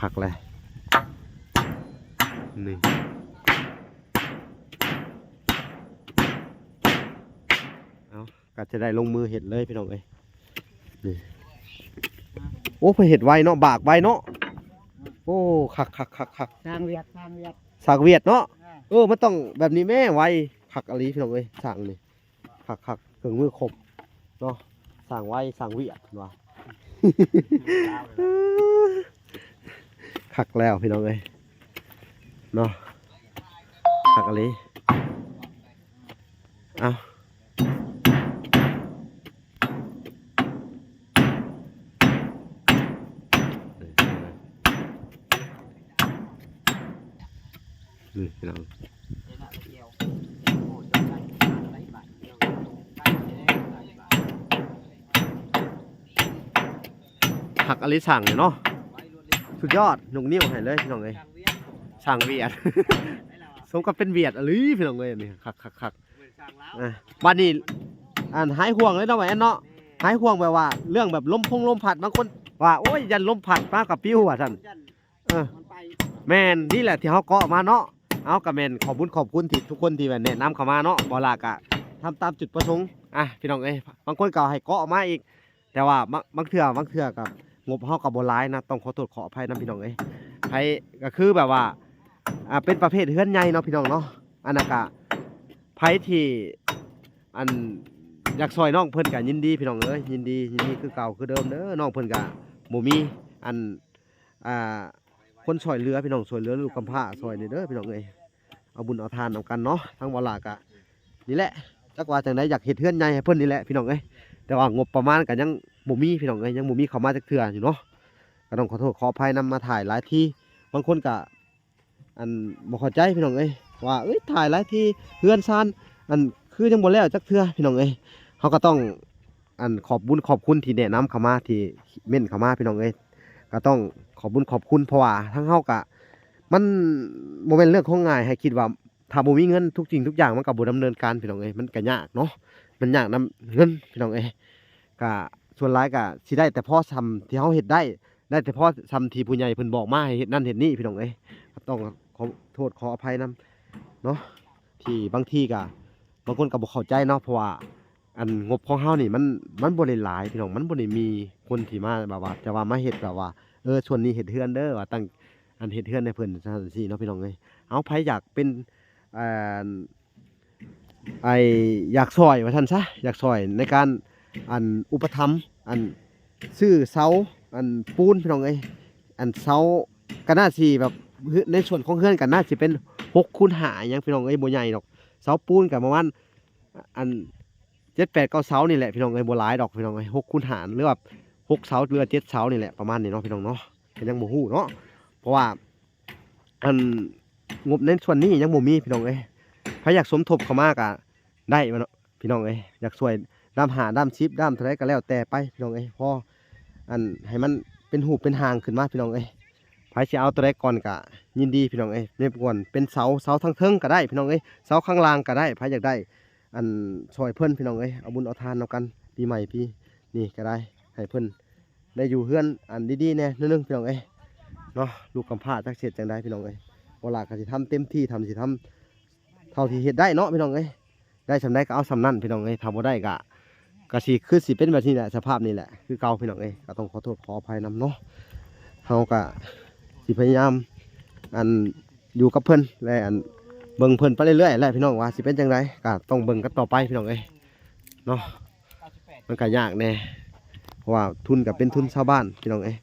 ຄັກແຫຼະ ນີ້ ເອົາ ກໍຈະໄດ້ລົງມືເຮັດເລີຍພີ່ນ້ອງເອີຍ ນີ້ ໂອ້ ເພິ່ນເຮັດໄວເນາະ ບາກໄວເນາະ ໂອ້ ຄັກໆໆໆ ຊ່າງວຽດ ຊ່າງວຽດ ຊ່າງວຽດເນາະ ອ່າ ເອີ ມັນຕ້ອງແບບນີ້ແມ້ ໄວ ຄັກອີ່ຫຼີພີ່ນ້ອງເອີຍ ຊ່າງນີ້ ຄັກໆ ເຄື່ອງມືຄົບເນາະ ຊ່າງໄວ ຊ່າງວຽດເພິ່ນວ່າ ຄັກແລ້ວພີ່ນ້ອງເອີຍເນາະ ຄັກອີ່ຫຼີ ເອົາ ນີ້ພີ່ນ້ອງ ຄັກອີ່ຫຼີຊ່າງນີ້ເນາະ ສຸດຍອດ ຍົກນິ້ວໃຫ້ເລີຍພີ່ນ້ອງເອີຍ ຊ່າງວຽດ ສົມກັບເປັນວຽດອີ່ຫຼີພີ່ນ້ອງເອີຍ ນີ້ຄັກໆໆ ອ່າ ບາດນີ້ ອັນ ຫາຍຫ່ວງເລີຍເນາະ ບ່າວແອນເນາະ ຫາຍຫ່ວງແບບວ່າ ເລື່ອງແບບລົມພົງລົມພັດ ບາງຄົນວ່າ ໂອ້ຍ ຢ້ານລົມພັດມາກໍປິວວ່າຊັ້ນ ເອີ ມັນໄປ ແມ່ນ ນີ້ແຫຼະທີ່ເຮົາເກາະມາເນາະ ເອົາ ກໍແມ່ນຂອບບຸນຂອບຄຸນທີ່ທຸກຄົນທີ່ແບບແນະນຳເຂົ້າມາເນາະ ບ່າວຫຼ້າກໍທຳຕາມຈຸດປະສົງ ອ່ະ ພີ່ນ້ອງເອີຍ ບາງຄົນກໍໃຫ້ເກາະມາອີກ ແຕ່ວ່າບາງ ບາງເທື່ອ ບາງເທື່ອກໍງົບເຮົາກໍບໍ່ຫຼາຍນະ ຕ້ອງຂໍໂທດຂໍອະໄພນຳພີ່ນ້ອງເອີຍ ໃຜ ກໍຄືແບບວ່າ ອ່າ ເປັນປະເພດເຮືອນໃຫຍ່ເນາະພີ່ນ້ອງເນາະ ອັນນັ້ນກໍ ໃຜທີ່ ອັນ ຢາກຊ່ອຍນ້ອງເພິ່ນກໍຍິນດີພີ່ນ້ອງເອີຍ ຍິນດີ ຍິນດີຄືເກົ່າຄືເດີມເດີ ນ້ອງເພິ່ນກໍບໍ່ມີ ອັນ ອ່າ ຄົນຊ່ອຍເຫຼືອພີ່ນ້ອງ ຊ່ອຍເຫຼືອລູກກຳພ້າ ຊ່ອຍແດ່ເດີພີ່ນ້ອງເອີຍ ເອົາບຸນເອົາທານນຳກັນເນາະ ທາງບ່າວຫຼ້າກໍ ນີ້ແຫຼະ ຈັກວ່າຈັ່ງໃດ ຢາກເຮັດເຮືອນໃຫຍ່ໃຫ້ເພິ່ນນີ້ແຫຼະພີ່ນ້ອງເອີຍ ແຕ່ວ່າງົບປະມານກໍຍັງບໍ່ມີພີ່ນ້ອງເອີຍ ຍັງບໍ່ມີເຂົ້າມາຈັກເທື່ອຢູ່ເນາະ ກໍຕ້ອງຂໍໂທດຂໍອະໄພນຳ ມາຖ່າຍຫຼາຍທີ ບາງຄົນກໍ ອັນ ບໍ່ເຂົ້າໃຈພີ່ນ້ອງເອີຍ ວ່າ ເອີຍ ຖ່າຍຫຼາຍທີ ເຮືອນຊານ ອັນ ຄືຍັງບໍ່ແລ້ວຈັກເທື່ອພີ່ນ້ອງເອີຍ ເຮົາກໍຕ້ອງ ອັນ ຂອບບຸນຂອບຄຸນທີ່ແນະນຳເຂົ້າມາ ທີ່ເມັ້ນເຂົ້າມາພີ່ນ້ອງເອີຍ ກໍຕ້ອງຂອບບຸນຂອບຄຸນ ເພາະວ່າທາງເຮົາກໍ ມັນບໍ່ແມ່ນເລື່ອງຂອງງ່າຍ ໃຫ້ຄິດວ່າ ຖ້າບໍ່ມີເງິນ ທຸກສິ່ງທຸກຢ່າງມັນກໍບໍ່ດຳເນີນການພີ່ນ້ອງເອີຍ ມັນກໍຍາກເນາະ ມັນຍາກນຳເງິນພີ່ນ້ອງເອີຍ ກະສ່ວນຫຼາຍກະຊິໄດ້ແຕ່ພໍສ່ຳທີ່ເຮົາເຮັດໄດ້ ໄດ້ແຕ່ພໍສ່ຳທີ່ຜູ້ໃຫຍ່ເພິ່ນບອກມາໃຫ້ເຮັດນັ້ນເຮັດນີ້ພີ່ນ້ອງເອີຍ ກໍຕ້ອງຂໍໂທດຂໍອະໄພນຳເນາະ ທີ່ບາງທີກະ ບາງຄົນກໍບໍ່ເຂົ້າໃຈເນາະ ເພາະວ່າ ອັນ ງົບຂອງເຮົານີ້ມັນ ມັນບໍ່ໄດ້ຫຼາຍພີ່ນ້ອງ ມັນບໍ່ໄດ້ມີຄົນທີ່ມາແບບວ່າ ຈະວ່າມາເຮັດແບບວ່າ ເອີ ສ່ວນນີ້ເຮັດເຮືອນເດີ ວ່າຕັ້ງ ອັນ ເຮັດເຮືອນໃຫ້ເພິ່ນ ຊັ້ນຊີ້ເນາະພີ່ນ້ອງເອີຍ ເອົາ ໃຜຢາກເປັນ ອ່າ ໄອ້ ຢາກຊ່ອຍວ່າຊັ້ນຊະ ຢາກຊ່ອຍໃນການ ອັນ ອຸປະຖຳ ອັນ ຊື້ເສົາ ອັນ ປູນພີ່ນ້ອງເອີຍ ອັນ ເສົາກໍໜ້າຊິແບບ ໃນສ່ວນຂອງເຮືອນກໍໜ້າຊິເປັນຫົກຄູນຫ້າຫຍັງພີ່ນ້ອງເອີຍ ບໍ່ໃຫຍ່ດອກ ເສົາປູນກໍປະມານ ອັນ ເຈັດແປດເກົ້າເສົານີ້ແຫຼະພີ່ນ້ອງເອີຍ ບໍ່ຫຼາຍດອກພີ່ນ້ອງເອີຍ ຫົກຄູນຫ້າ ຫຼືວ່າຫົກເສົາ ຫຼືວ່າເຈັດເສົານີ້ແຫຼະ ປະມານນີ້ເນາະພີ່ນ້ອງເນາະ ກໍຍັງບໍ່ຮູ້ເນາະ ເພາະວ່າ ອັນ ງົບໃນສ່ວນນີ້ຍັງບໍ່ມີພີ່ນ້ອງເອີຍ ໃຜຢາກສົມທົບເຂົ້າມາກໍໄດ້ເນາະພີ່ນ້ອງເອີຍ ຢາກຊ່ວຍດ້າມຫ້າ ດ້າມສິບ ດ້າມເທົ່າໃດກໍແລ້ວແຕ່ໄປພີ່ນ້ອງເອີຍ ພໍ ອັນ ໃຫ້ມັນເປັນຮູບເປັນຮ່າງຂຶ້ນມາພີ່ນ້ອງເອີຍ ໃຜຊິເອົາຕົວໃດກ່ອນກໍຍິນດີພີ່ນ້ອງເອີຍ ແມ່ນກ່ອນເປັນເສົາ ເສົາທາງເທິງກໍໄດ້ພີ່ນ້ອງເອີຍ ເສົາຂ້າງລ່າງກໍໄດ້ ໃຜຢາກໄດ້ ອັນ ຊ່ອຍເພິ່ນພີ່ນ້ອງເອີຍ ເອົາບຸນເອົາທານນຳກັນ ປີໃໝ່ປີນີ້ກໍໄດ້ ໃຫ້ເພິ່ນ ໄດ້ຢູ່ເຮືອນອັນດີໆແດ່ໜ້ອຍໜຶ່ງພີ່ນ້ອງເອີຍເນາະ ລູກກຳພ້າຈັກຊິເຮັດຈັ່ງໃດພີ່ນ້ອງເອີຍ ບໍ່ຫຼາກໍຊິທຳເຕັມທີ່ ທຳ ຊິທຳເທົ່າທີ່ເຮັດໄດ້ເນາະພີ່ນ້ອງເອີຍ ໄດ້ສ່ຳໃດກໍເອົາສ່ຳນັ້ນພີ່ນ້ອງເອີຍ ຖ້າບໍ່ໄດ້ກໍ ກໍຊິຄືຊິເປັນແບບນີ້ແຫຼະ ສະພາບນີ້ແຫຼະ ຄືເກົ່າພີ່ນ້ອງເອີຍ ກໍຕ້ອງຂໍໂທດຂໍອະໄພນຳເນາະ ເຮົາກໍຊິພະຍາຍາມ ອັນ ຢູ່ກັບເພິ່ນ ແລະ ອັນ ເບິ່ງເພິ່ນໄປເລື້ອຍໆແຫຼະພີ່ນ້ອງ ວ່າຊິເປັນຈັ່ງໃດ ກໍຕ້ອງເບິ່ງກັນຕໍ່ໄປພີ່ນ້ອງເອີຍເນາະ ມັນກໍຍາກແດ່ ເພາະວ່າທຶນກໍເປັນທຶນຊາວບ້ານພີ່ນ້ອງເອີຍ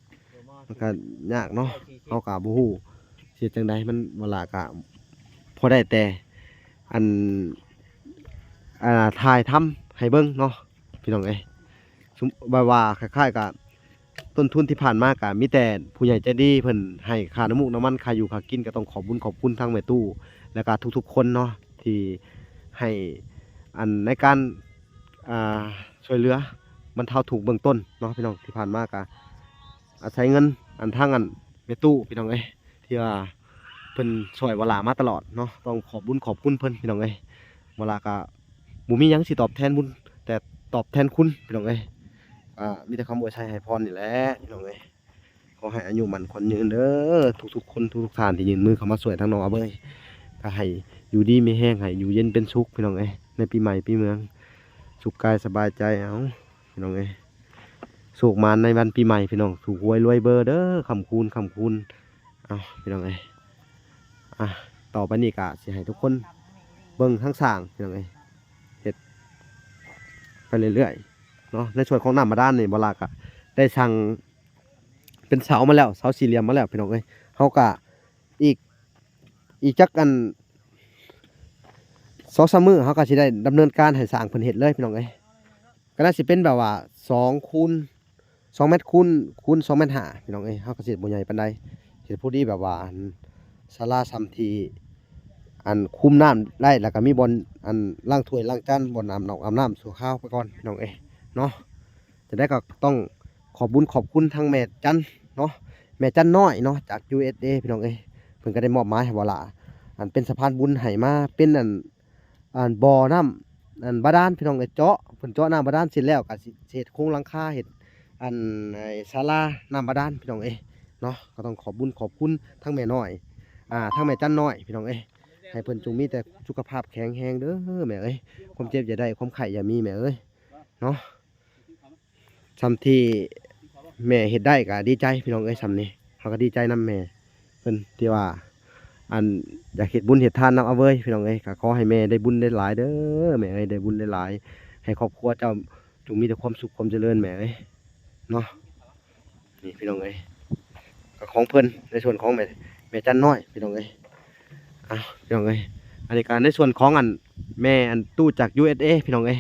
ມັນກໍຍາກເນາະ ເຮົາກໍບໍ່ຮູ້ຊິເຮັດຈັ່ງໃດ ມັນເວລາກໍພໍໄດ້ແຕ່ ອັນ ອ່າ ຖ່າຍທຳໃຫ້ເບິ່ງເນາະພີ່ນ້ອງເອີຍ ຊຸມ ແບບວ່າຄ້າຍໆກັບຕົ້ນທຶນທີ່ຜ່ານມາກໍມີແຕ່ຜູ້ໃຫຍ່ໃຈດີເພິ່ນໃຫ້ຄ່ານ້ຳມູກນ້ຳມັນ ຄ່າຢູ່ຄ່າກິນ ກໍຕ້ອງຂອບບຸນຂອບຄຸນທາງແມ່ຕູ້ ແລ້ວກໍທຸກໆຄົນເນາະ ທີ່ໃຫ້ ອັນ ໃນການ ອ່າ ຊ່ວຍເຫຼືອບັນເທົາທຸກເບື້ອງຕົ້ນເນາະພີ່ນ້ອງ ທີ່ຜ່ານມາກໍອາໄສເງິນ ອັນ ທາງ ອັນ ແມ່ຕູ້ພີ່ນ້ອງເອີຍ ທີ່ວ່າເພິ່ນຊ່ວຍວາລາມາຕະຫຼອດເນາະ ຕ້ອງຂອບບຸນຂອບຄຸນເພິ່ນພີ່ນ້ອງເອີຍ ວາລາກໍບໍ່ມີຫຍັງຊິຕອບແທນບຸນ ແຕ່ຕອບແທນຄຸນພີ່ນ້ອງເອີຍ ອ່າ ມີແຕ່ຄຳອວຍໄຊໃຫ້ພອນນີ້ແຫຼະພີ່ນ້ອງເອີຍ ຂໍ ຂໍໃຫ້ອາຍຸໝັ້ນຂວັນຍືນເດີ ທຸກໆຄົນ ທຸກໆທ່ານທີ່ຍື່ນມືເຂົ້າມາຊ່ວຍທາງນ້ອງອາເບີຍ ກໍໃຫ້ຢູ່ດີມີແຮງ ໃຫ້ຢູ່ເຢັນເປັນສຸກ ພີ່ນ້ອງເອີຍ ໃນປີໃໝ່ປີເມືອງ ສຸກກາຍສະບາຍໃຈ ເອົາ ພີ່ນ້ອງເອີຍ ໂຊກໝານໃນວັນປີໃໝ່ ພີ່ນ້ອງ ຖືກຫວຍລວຍເບີເດີ ຄ້ຳຄູນ ຄ້ຳຄູນ ເອົາ ພີ່ນ້ອງເອີຍ ອ່ະ ຕໍ່ໄປນີ້ກະຊິໃຫ້ທຸກຄົນເບິ່ງທາງສ້າງ ພີ່ນ້ອງເອີຍ ເຮັດໄປເລື້ອຍໆເນາະ ໃນສ່ວນຂອງນ້ຳບາດານນີ້ ບໍ່ຫຼ້າກະໄດ້ສ້າງເປັນເສົາມາແລ້ວ ເສົາສີ່ຫຼ່ຽມມາແລ້ວ ພີ່ນ້ອງເອີຍ ເຮົາກະອີກ ອີກຈັກອັນ ສອງສາມມື້ ເຮົາກະຊິໄດ້ດຳເນີນການໃຫ້ຊ່າງເພິ່ນເຮັດເລີຍ ພີ່ນ້ອງເອີຍ ກໍໜ້າຊິເປັນແບບວ່າສອງຄູນ ສອງແມັດຄູນ ຄູນສອງແມັດຫ້າ ພີ່ນ້ອງເອີຍ ເຮົາກໍຊິເຮັດບໍ່ໃຫຍ່ປານໃດ ເຮັດພໍດີແບບວ່າ ອັນ ສາລາສ່ຳທີ່ ອັນ ຄຸມນ້ຳໄດ້ ແລ້ວກໍມີບ່ອນ ອັນ ລ້າງຖ້ວຍລ້າງຈານ ບ່ອນອາບນ້ຳ ອາບນ້ຳຊົ່ວຄາວໄປກ່ອນ ພີ່ນ້ອງເອີຍ ເນາະ ຈັ່ງໃດກໍຕ້ອງຂອບບຸນຂອບຄຸນທັງແມ່ຈັນເນາະ ແມ່ຈັນນ້ອຍເນາະ ຈາກ ຢູເອສເອ ພີ່ນ້ອງເອີຍ ເພິ່ນກໍໄດ້ມອບໝາຍໃຫ້ບໍ່ຫຼ້າ ອັນ ເປັນສະພານບຸນໃຫ້ມາ ເປັນ ອັນ ອັນ ບໍ່ນ້ຳ ອັນ ບາດານ ພີ່ນ້ອງເອີຍ ເຈາະ ເພິ່ນເຈາະນ້ຳບາດານເສັດແລ້ວ ກໍຊິເຮັດໂຄງຫຼັງຄາ ເຮັດ ອັນ ໄອ້ສາລານ້ຳບາດານ ພີ່ນ້ອງເອີຍ ເນາະ ກໍຕ້ອງຂອບບຸນຂອບຄຸນທັງແມ່ນ້ອຍ ອ່າ ທັງແມ່ຈັນນ້ອຍ ພີ່ນ້ອງເອີຍ ໃຫ້ເພິ່ນຈົ່ງມີແຕ່ສຸຂະພາບແຂງແຮງເດີແມ່ເອີຍ ຄວາມເຈັບຢ່າໄດ້ ຄວາມໄຂ້ຢ່າມີແມ່ເອີຍ ເນາະ ສ່ຳທີ່ແມ່ເຮັດໄດ້ກໍດີໃຈ ພີ່ນ້ອງເອີຍ ສ່ຳນີ້ ເຮົາກໍດີໃຈນຳແມ່ເພິ່ນ ທີ່ວ່າ ອັນ ຢາກເຮັດບຸນເຮັດທານນຳອາເວີຍ ພີ່ນ້ອງເອີຍ ກໍຂໍໃຫ້ແມ່ໄດ້ບຸນໄດ້ຫຼາຍເດີ ແມ່ເອີຍ ໄດ້ບຸນໄດ້ຫຼາຍ ໃຫ້ຄອບຄົວເຈົ້າຈົ່ງມີແຕ່ຄວາມສຸກຄວາມຈະເລີນ ແມ່ເອີຍ ເນາະ ນີ້ ພີ່ນ້ອງເອີຍ ກໍຂອງເພິ່ນ ໃນສ່ວນຂອງແມ່ ແມ່ຈັນນ້ອຍ ພີ່ນ້ອງເອີຍ ອ້າວ ພີ່ນ້ອງເອີຍ ອັນນີ້ກໍໃນສ່ວນຂອງ ອັນ ແມ່ ອັນ ຕູ້ຈາກ ຢູເອສເອ ພີ່ນ້ອງເອີຍ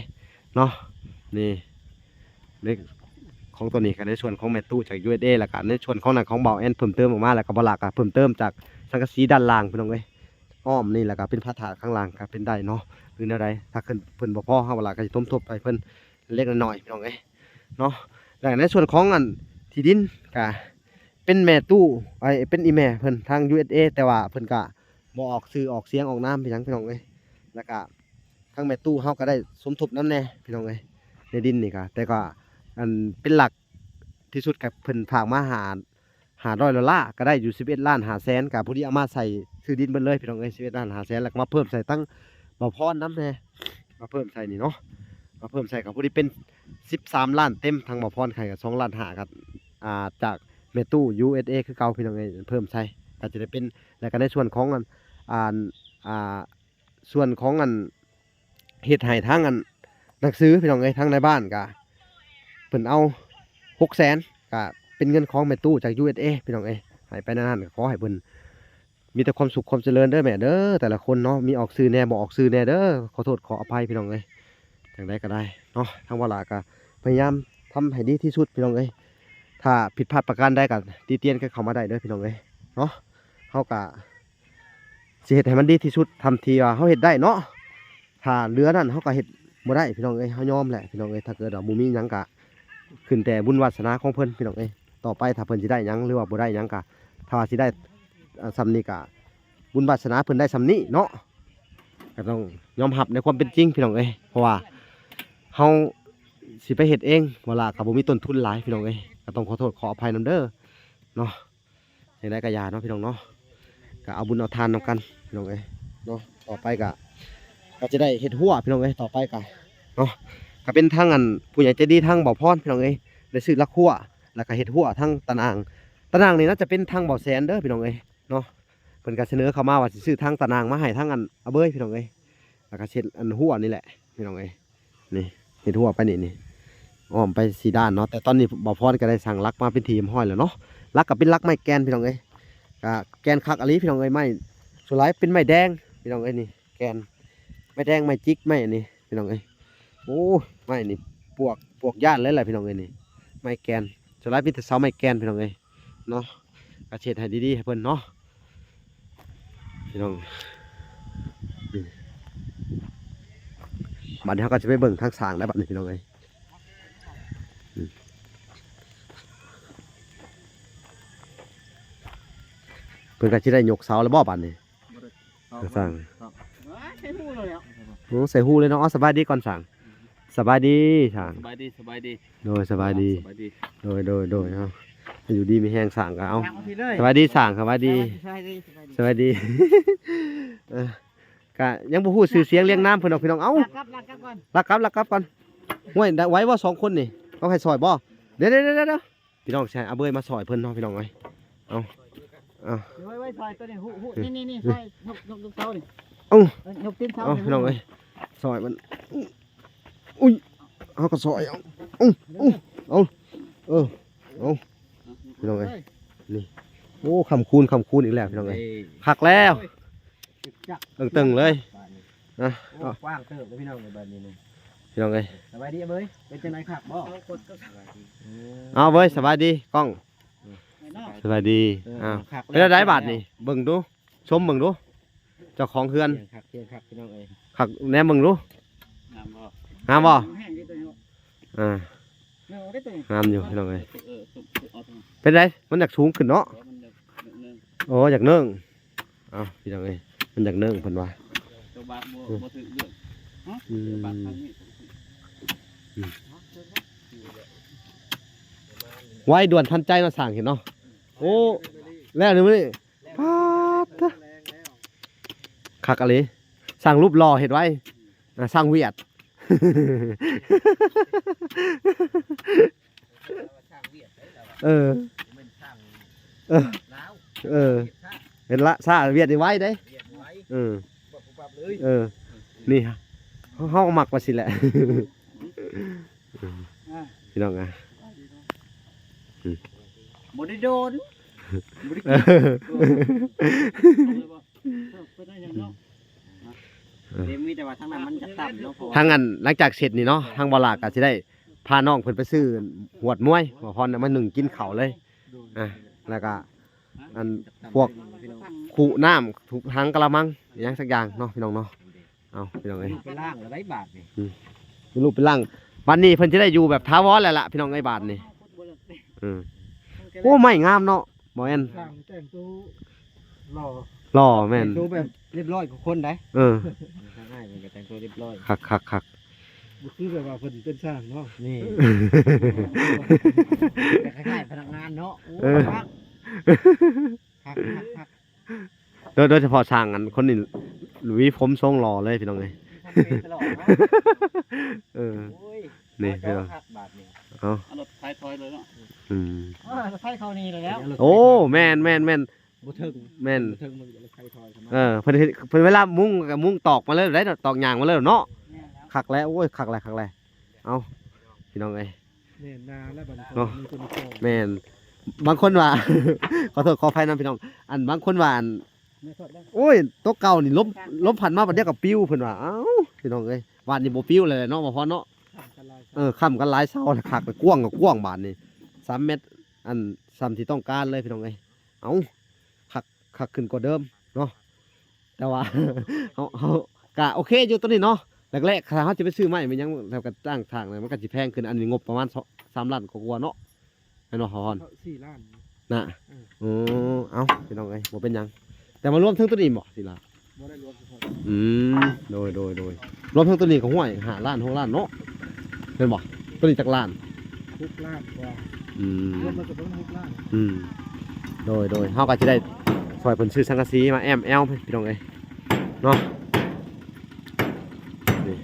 ເນາະ ນີ້ ໃນ ຂອງຕົວນີ້ກໍໃນສ່ວນຂອງແມ່ຕູ້ຈາກ ຢູເອສເອ ແລ້ວກໍໃນສ່ວນຂອງນັ້ນຂອງບ່າວແອນເພີ່ມເຕີມອອກມາ ແລ້ວກໍບ່າວຫຼ້າກໍເພີ່ມເຕີມຈາກສັງກະສີດ້ານລ່າງ ພີ່ນ້ອງເອີຍ ອ້ອມນີ້ ແລ້ວກໍເປັນພະທາດຂ້າງລ່າງກໍເປັນໄດ້ເນາະ ຫຼືແນວໃດ ຖ້າເພິ່ນ ເພິ່ນບໍ່ພໍ ເຮົາບ່າວຫຼ້າກໍຊິສົມທົບໃຫ້ເພິ່ນເລັກໆນ້ອຍໆ ພີ່ນ້ອງເອີຍ ເນາະ ແລ້ວໃນສ່ວນຂອງ ອັນ ທີ່ດິນກໍເປັນແມ່ຕູ້ ເອີຍ ເປັນອີ່ແມ່ເພິ່ນທາງ ຢູເອສເອ ແຕ່ວ່າເພິ່ນກໍບໍ່ອອກຊື່ອອກສຽງອອກນາມອີ່ຫຍັງ ພີ່ນ້ອງເອີຍ ແລ້ວກໍທາງແມ່ຕູ້ເຮົາກໍໄດ້ສົມທົບນຳແດ່ ພີ່ນ້ອງເອີຍ ໃນດິນນີ້ກໍ ແຕ່ກໍ ອັນ ເປັນຫຼັກທີ່ສຸດກໍເພິ່ນຝາກມາ ຫ້າ ຫ້າຮ້ອຍໂດລາ ກໍໄດ້ຢູ່ສິບເອັດລ້ານຫ້າແສນ ກໍພໍດີເອົາມາໃສ່ຊື້ດິນເບິດເລີຍ ພີ່ນ້ອງເອີຍ ສິບເອັດລ້ານຫ້າແສນ ແລ້ວກໍມາເພີ່ມໃສ່ທັງບ່າວພອນນຳແດ່ ມາເພີ່ມໃສ່ນີ້ເນາະ ມາເພີ່ມໃສ່ກໍພໍດີເປັນສິບສາມລ້ານເຕັມ ທາງບ່າວພອນໃຫ້ກໍສອງລ້ານຫ້າ ກໍ ອ່າ ຈາກແມ່ຕູ້ ຢູເອສເອ ຄືເກົ່າ ພີ່ນ້ອງເອີຍ ເພີ່ມໃສ່ກໍຈະໄດ້ເປັນ ແລ້ວກໍໃນສ່ວນຂອງ ອັນ ອັນ ອ່າ ສ່ວນຂອງ ອັນ ເຮັດໃຫ້ທາງ ອັນ ໜັງສື ພີ່ນ້ອງເອີຍ ທາງນາຍບ້ານກະເພິ່ນເອົາຫົກແສນ ກະເປັນເງິນຂອງແມ່ຕູ້ຈາກ ຢູເອສເອ ພີ່ນ້ອງເອີຍ ໃຫ້ໄປແນວນັ້ນ ກໍຂໍໃຫ້ເພິ່ນມີແຕ່ຄວາມສຸກຄວາມຈະເລີນເດີແມ່ເດີ ແຕ່ລະຄົນເນາະ ມີອອກຊື່ແດ່ບໍ່ອອກຊື່ແດ່ເດີ ຂໍໂທດຂໍອະໄພ ພີ່ນ້ອງເອີຍ ຈັ່ງໃດກໍໄດ້ເນາະ ທາງບ່າວຫຼ້າກໍພະຍາຍາມທຳໃຫ້ດີທີ່ສຸດ ພີ່ນ້ອງເອີຍ ຖ້າຜິດພາດປະການໃດກໍຕິຕຽນກັນເຂົ້າມາໄດ້ເດີ ພີ່ນ້ອງເອີຍ ເນາະ ເຮົາກໍ ຊິເຮັດໃຫ້ມັນດີທີ່ສຸດ ສ່ຳທີ່ວ່າເຮົາເຮັດໄດ້ເນາະ ຖ້າເຫຼືອນັ້ນເຮົາກໍເຮັດບໍ່ໄດ້ ພີ່ນ້ອງເອີຍ ເຮົາຍອມແຫຼະ ພີ່ນ້ອງເອີຍ ຖ້າເກີດວ່າບໍ່ມີຫຍັງກໍຂຶ້ນແຕ່ບຸນວາສະໜາຂອງເພິ່ນ ພີ່ນ້ອງເອີຍ ຕໍ່ໄປຖ້າເພິ່ນຊິໄດ້ຫຍັງ ຫຼືວ່າບໍ່ໄດ້ຫຍັງກໍ ຖ້າວ່າຊິໄດ້ ອ່າ ສ່ຳນີ້ກໍບຸນວາສະໜາເພິ່ນໄດ້ສ່ຳນີ້ເນາະ ກໍຕ້ອງຍອມຮັບໃນຄວາມເປັນຈິງ ພີ່ນ້ອງເອີຍ ເພາະວ່າເຮົາຊິໄປເຮັດເອງ ເວລາກໍບໍ່ມີຕົ້ນທຶນຫຼາຍ ພີ່ນ້ອງເອີຍ ກໍຕ້ອງຂໍໂທດຂໍອະໄພນຳເດີເນາະ. ຈັ່ງໃດກໍຢ່າເນາະພີ່ນ້ອງເນາະ ກໍເອົາບຸນເອົາທານນຳກັນພີ່ນ້ອງເອີຍເນາະ ຕໍ່ໄປກໍ ກໍຈະໄດ້ເຮັດຮົ້ວພີ່ນ້ອງເອີຍ ຕໍ່ໄປກໍເນາະ ກໍເປັນທາງ ອັນ ຜູ້ໃຫຍ່ໃຈດີທາງບ່າວພອນພີ່ນ້ອງເອີຍ ໄດ້ຊື້ຫຼັກຮົ້ວ ແລ້ວກໍເຮັດຮົ້ວທາງຕາໜ່າງ ຕາໜ່າງນີ້ໜ້າຈະເປັນທາງບ່າວແສນເດີພີ່ນ້ອງເອີຍເນາະ ເພິ່ນກໍສະເໜີເຂົ້າມາວ່າຊິຊື້ທາງຕາໜ່າງມາໃຫ້ທາງ ອັນ ອາເບີຍພີ່ນ້ອງເອີຍ ແລ້ວກໍເຮັດ ອັນ ຮົ້ວນີ້ແຫຼະພີ່ນ້ອງເອີຍ. ນີ້ເຮັດຮົ້ວໄປນີ້ ນີ້ອ້ອມໄປສີ່ດ້ານເນາະ ແຕ່ຕອນນີ້ບ່າວພອນກໍໄດ້ສ້າງຫຼັກມາເປັນທີ່ຮຽບຮ້ອຍແລ້ວເນາະ ຫຼັກກໍເປັນຫຼັກໄມ້ແກ່ນພີ່ນ້ອງເອີຍ ກໍແກ່ນຄັກອີ່ຫຼີພີ່ນ້ອງເອີຍ ໄມ້ສ່ວນຫຼາຍເປັນໄມ້ແດງພີ່ນ້ອງເອີຍ ນີ້ແກ່ນ ໄມ້ແດງ ໄມ້ຈິກ ໄມ້ອັນນີ້ພີ່ນ້ອງເອີຍ ໂອ້ ໄມ້ນີ້ປວກ ປວກຢ້ານເລີຍແຫຼະພີ່ນ້ອງເອີຍ ນີ້ໄມ້ແກ່ນ ສ່ວນຫຼາຍມີແຕ່ເສົາໄມ້ແກ່ນພີ່ນ້ອງເອີຍ ເນາະ ກໍເຮັດໃຫ້ດີໆໃຫ້ເພິ່ນເນາະ ພີ່ນ້ອງ ອືມ ບັດນີ້ເຮົາກໍຈະໄປເບິ່ງທາງສ້າງແລ້ວບັດນີ້ພີ່ນ້ອງເອີຍ ອືມ ເພິ່ນກໍຊິໄດ້ຍົກເສົາແລ້ວບໍ່ບັດນີ້? ບໍ່ໄດ້ ເອົາ ສ້າງ ເອົາ ໃສ່ຫູເລີຍແຫຼະ ໂອ້ ໃສ່ຫູເລີຍເນາະ ເອົາ ສະບາຍດີກ່ອນສ້າງ ສະບາຍດີຊ່າງ ສະບາຍດີ ສະບາຍດີ ໂດຍ ສະບາຍດີ ສະບາຍດີ ໂດຍ ໂດຍ ໂດຍ ເອົາ ຢູ່ດີມີແຮງ ຊ່າງກໍເອົາ. ສະບາຍດີຊ່າງ ສະບາຍດີ ສະບາຍດີ ສະບາຍດີ. ເອີ ກະຍັງບໍ່ຮູ້ຊື່ສຽງລຽງນາມເພິ່ນດອກພີ່ນ້ອງ. ເອົ້າ ລັກກັບ ລັກກັບກ່ອນ ລັກກັບ ລັກກັບກ່ອນ. ຫ້ວຍ ໄດ້ໄວບໍ່ສອງຄົນນີ້ ຕ້ອງໃຫ້ຊ່ອຍບໍ່? ດຽວໆໆ ພີ່ນ້ອງ ຊິໃຫ້ອາເບີຍມາຊ່ອຍເພິ່ນເນາະ ພີ່ນ້ອງເອີຍ. ເອົາ ເອົາ ເດີ ໄວ້ ໄວ້ຊ່ອຍຕົວນີ້ ຮູ້ ຮູ້ ນີ້ ນີ້ ນີ້ ຊ່ອຍຍົກ ຍົກ ຍົກເສົານີ້. ເອົາ ເອີ ຍົກຕີນເສົາ ເອົາ ນີ້ ພີ່ນ້ອງເອີຍ ຊ່ອຍມັນ. ອຸ້ຍ ເຮົາກໍຊ່ອຍ ເອົາ ອຸ້ຍ ອຸ້ຍ ເອົາ ເອີ ເອົາ ພີ່ນ້ອງເອີຍ ນີ້. ໂອ້ ຄ້ຳຄູນ ຄ້ຳຄູນອີກແລ້ວ ພີ່ນ້ອງເອີຍ. ເອີຍ ຄັກແລ້ວ ເອີຍ ຕຶກຈັກ ເຕີງໆເລີຍ ບາດນີ້ ນະ. ໂອ້ ເອົາ ກວ້າງເຕີບເດີພີ່ນ້ອງເອີຍ ບາດນີ້ນະ ພີ່ນ້ອງເອີຍ. ສະບາຍດີເບີຍ ເປັນຈັ່ງໃດ ຄັກບໍ່? ເອີ ເອົາເບີຍ ສະບາຍດີກ້ອງ ອືມ ສະບາຍດີ. ເອີ ອ້າວ ຄັກແລ້ວ ເປັນຈັ່ງໃດບາດນີ້ ເບິ່ງດູ ຊົມເບິ່ງດູ ເຈົ້າຂອງເຮືອນ. ຄັກ ຄັກ ພີ່ນ້ອງເອີຍ ຄັກ ແນມເບິ່ງດູ ງາມບໍ່? ງາມບໍ່? ແຮງເດ້ຕົວນີ້ ອ່າ ງາມເດ້ຕົວນີ້ ງາມຢູ່ພີ່ນ້ອງເອີຍ. ເອີ ເອີ ເອີ ເປັນໃດ? ມັນຢາກສູງຂຶ້ນເນາະ. ເອີ ມັນຢາກ ຢາກເນີ່ງ ໂອ້ ຢາກເນີ່ງ. ເອົ້າ ພີ່ນ້ອງເອີຍ ມັນຢາກເນີ່ງເພິ່ນວ່າ ເຈົ້າບາດບໍ່ ອືມ ບໍ່ຖືກເລື່ອງ ຮະ ອືມ ເຈົ້າບາດທາງນີ້. ອືມ ໄວດ່ວນທັນໃຈເນາະ ຊ່າງເຫັນເນາະ. ໂອ້ ແລ້ວນີ້ມື້ນີ້ ປາດເທີ ຄັກອີ່ຫຼີ. ຊ່າງຮູບຫຼໍ່ເຮັດໄວ ອ່າ ຊ່າງຫວຽດ ເອີ ເອີ ເອີ ເຮັດລະຊ້າ ຫວຽດນີ້ໄວເດ້. ເອີ ເອີ ນີ້ ເຮົາ ເຮົາກໍມັກວ່າຊີ້ແຫຼະ. ອ່າ ພີ່ນ້ອງ ອ່າ ອືມ ບໍ່ໄດ້ໂດນ ບໍ່ໄດ້ກິນ ເອີ ເອີ ເອີ ເອີ ມີແຕ່ວ່າທາງນັ້ນມັນຈະຕ່ຳເນາະ. ທາງອັນ ຫຼັງຈາກເສັດນີ້ເນາະ ທາງບໍ່ຫຼ້າກໍຊິໄດ້ພານ້ອງເພິ່ນໄປຊື້ຫວດມວຍ ບໍ່ພອນມາໜຶ້ງກິນເຂົ້າເລີຍ. ອ່າ ແລ້ວກໍອັນພວກຄຸນ້ຳ ທຸກຖັງກະລະມັງ ອີ່ຫຍັງສັກຢ່າງເນາະ ພີ່ນ້ອງເນາະ. ເອົາ ພີ່ນ້ອງເອີຍ ໄປລ້າງແລ້ວໄດ້ບາດນີ້ ອືມ ເປັນຮູບເປັນຮ່າງ. ບາດນີ້ເພິ່ນຈະໄດ້ຢູ່ແບບຖາວອນແລ້ວລະ ພີ່ນ້ອງເອີຍ ບາດນີ້. ອືມ ໂອ້ ໄມ້ງາມເນາະ ບໍ່ແມ່ນ ຊ່າງແຕ່ງໂຕຫຼໍ່ ຫຼໍ່ ແມ່ນ ແຕ່ງໂຕແບບຮຽບຮ້ອຍກວ່າຄົນໄດ໋. ເອີ ຊ່າງອ້າຍເພິ່ນກໍແຕ່ງໂຕຮຽບຮ້ອຍ ຄັກໆໆ. ບໍ່ຄືແບບວ່າເພິ່ນເປັນຊ່າງເນາະ ນີ້ ແຕ່ຄ້າຍໆພະນັກງານເນາະ. ໂອ້ ເອີ ຄັກ ຄັກໆໆ. ໂດຍ ໂດຍສະເພາະຊ່າງອັນຄົນນີ້ ຫວີຜົມຊົງຫຼໍ່ເລີຍ ພີ່ນ້ອງເອີຍ. ເອີ ໂອ້ຍ ນີ້ ເອົາ ພີ່ນ້ອງ ເອົາ ເອົາລົດໄຖຖອຍເລີຍເນາະ. ອືມ ເອີ ລົດໄຖເຂົ້ານີ້ແລ້ວ ໂອ້ ແມ່ນໆໆ ບໍ່ເຖິງ ແມ່ນ ບໍ່ເຖິງ ມັນລົດໄຖຖອຍເຂົ້າມາ. ເອີ ເພິ່ນເຮັດ ເພິ່ນເວລາມຸງກໍມຸງຕອກມາເລີຍໄດ໋ ຕອກຫຍ້າງມາເລີຍເນາະ. ແມ່ນແລ້ວ ຄັກແລ້ວ ໂອ້ຍ ຄັກແລ້ວ ຄັກແລ້ວ. ເອົາ ພີ່ນ້ອງເອີຍ ແມ່ນນາແລ້ວບັດນີ້ ເນາະ ມີຄົນມາຊ່ອຍ ແມ່ນ ບາງຄົນວ່າ ຂໍໂທດຂໍອະໄພນຳພີ່ນ້ອງ ອັນບາງຄົນວ່າ ອັນ ໂອ້ຍ ໂຕເກົ່ານີ້ລົມ ລົມພັດມາບັດດຽວກໍປິວ ເພິ່ນວ່າ. ເອົ້າ ພີ່ນ້ອງເອີຍ ບາດນີ້ບໍ່ປິວແລ້ວເນາະ ບໍ່ພໍເນາະ. ເອີ ຄ້ຳກັນຫຼາຍເສົາ ຄັກ ກວ້າງກໍກວ້າງ ບາດນີ້ສາມແມັດ ອັນ ສ່ຳທີ່ຕ້ອງການເລີຍ ພີ່ນ້ອງເອີຍ. ເອົ້າ ຄັກ ຄັກຂຶ້ນກວ່າເດີມເນາະ. ແຕ່ວ່າ ເຮົາ ເຮົາກະໂອເຄຢູ່ຕົວນີ້ເນາະ. ແລກໆ ຖ້າເຮົາຈະໄປຊື້ໄມ້ແມ່ນຫຍັງ ແລ້ວກໍຕັ້ງຖາງ ມັນກໍຊິແພງຂຶ້ນ. ອັນນີ້ງົບປະມານສາມລ້ານກວ່າເນາະ ແມ່ນບໍ່ ພອນ? ສີ່ລ້ານນະ. ເອີ ໂອ້ ເອົ້າ ພີ່ນ້ອງເອີຍ ບໍ່ເປັນຫຍັງ. ແຕ່ວ່າລວມເຖິງຕົວນີ້ບໍ່ ສີ່ລ້ານ? ບໍ່ໄດ້ລວມສະເພາະ ອືມ ໂດຍ ໂດຍ ໂດຍ ລວມທັງຕົວນີ້ກໍ ຫ້ວຍ ຫ້າລ້ານ ຫົກລ້ານເນາະ ແມ່ນບໍ່? ຕົວນີ້ຈັກລ້ານ? ຫົກລ້ານກວ່າ. ອືມ ລວມແລ້ວກໍປະມານຫົກລ້ານ. ອືມ ໂດຍ ໂດຍ ເຮົາກໍຊິໄດ້ຊ່ອຍເພິ່ນຊື້ສັງກະສີມາແອ້ມແອ້ວ ພີ່ນ້ອງເອີຍ ເນາະ. ນີ້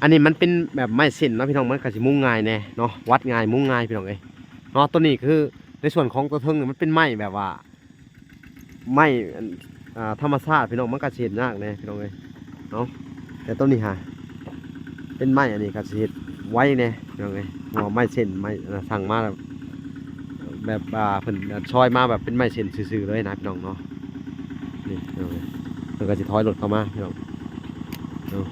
ອັນນີ້ມັນເປັນແບບໄມ້ເສັ້ນເນາະ ພີ່ນ້ອງ ມັນກໍຊິມຸງງ່າຍແດ່ເນາະ ວັດງ່າຍ ມຸງງ່າຍ ພີ່ນ້ອງເອີຍ ເນາະ. ຕົວນີ້ຄືໃນສ່ວນຂອງຕົວເທິງນີ້ ມັນເປັນໄມ້ແບບວ່າ ໄມ້ອັນ ອ່າ ທຳມະຊາດ ພີ່ນ້ອງ ມັນກໍຊິເຮັດຍາກແດ່ ພີ່ນ້ອງເອີຍ ເນາະ. ແຕ່ຕົວນີ້ຫາ ເປັນໄມ້ ອັນນີ້ກໍຊິເຮັດໄວແດ່ ພີ່ນ້ອງເອີຍ ເພາະວ່າໄມ້ເສັ້ນ ໄມ້ ອັນນັ້ນ ສັ່ງມາແລ້ວ ແບບວ່າເພິ່ນຊອຍມາແບບເປັນໄມ້ເສັ້ນຊື່ໆເລີຍນະ ພີ່ນ້ອງເນາະ. ນີ້ ພີ່ນ້ອງເອີຍ ເພິ່ນກໍຊິຖອຍລົດເຂົ້າມາ ພີ່ນ້ອງເນາະ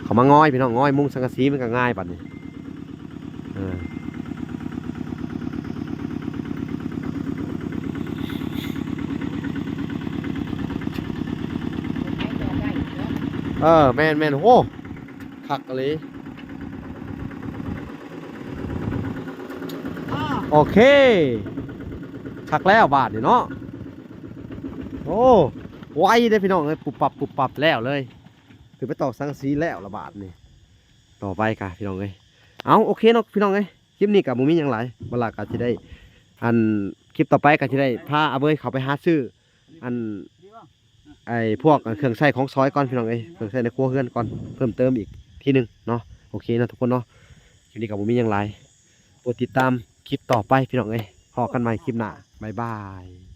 ເຂົ້າມາງອຍ ພີ່ນ້ອງ ງອຍມຸງສັງກະສີ ມັນກໍງ່າຍບັດນີ້. ເອີ ເອີ ແມ່ນໆ ໂອ້ ຄັກອີ່ຫຼີ. ໂອເຄ ຄັກແລ້ວບາດນີ້ເນາະ. ໂອ້ ໄວເດ້ພີ່ນ້ອງເອີຍ ປຸບປັບປຸບປັບແລ້ວເລີຍ. ຄືໄປຕອກສັງກະສີແລ້ວລະບາດນີ້. ຕໍ່ໄປກະພີ່ນ້ອງເອີຍ ເອົາ ໂອເຄເນາະພີ່ນ້ອງເອີຍ ຄລິບນີ້ກະບໍ່ມີຫຍັງຫຼາຍ ບັດລະກະຊິໄດ້ ອັນ ຄລິບຕໍ່ໄປກະຊິໄດ້ພາອາເບີຍເຂົ້າໄປຫາຊື້ ອັນ ໄອ້ພວກເຄື່ອງໃຊ້ຂອງສອຍກ່ອນພີ່ນ້ອງເອີຍ ເຄື່ອງໃຊ້ໃນຄົວເຮືອນກ່ອນ ເພີ່ມເຕີມອີກທີໜຶ່ງເນາະ. ໂອເຄເນາະທຸກຄົນເນາະ ຄລິບນີ້ກະບໍ່ມີຫຍັງຫຼາຍ ໂປດຕິດຕາມຄລິບຕໍ່ໄປພີ່ນ້ອງເອີຍ ພໍ້ກັນໃໝ່ຄລິບໜ້າ ບາຍບາຍ.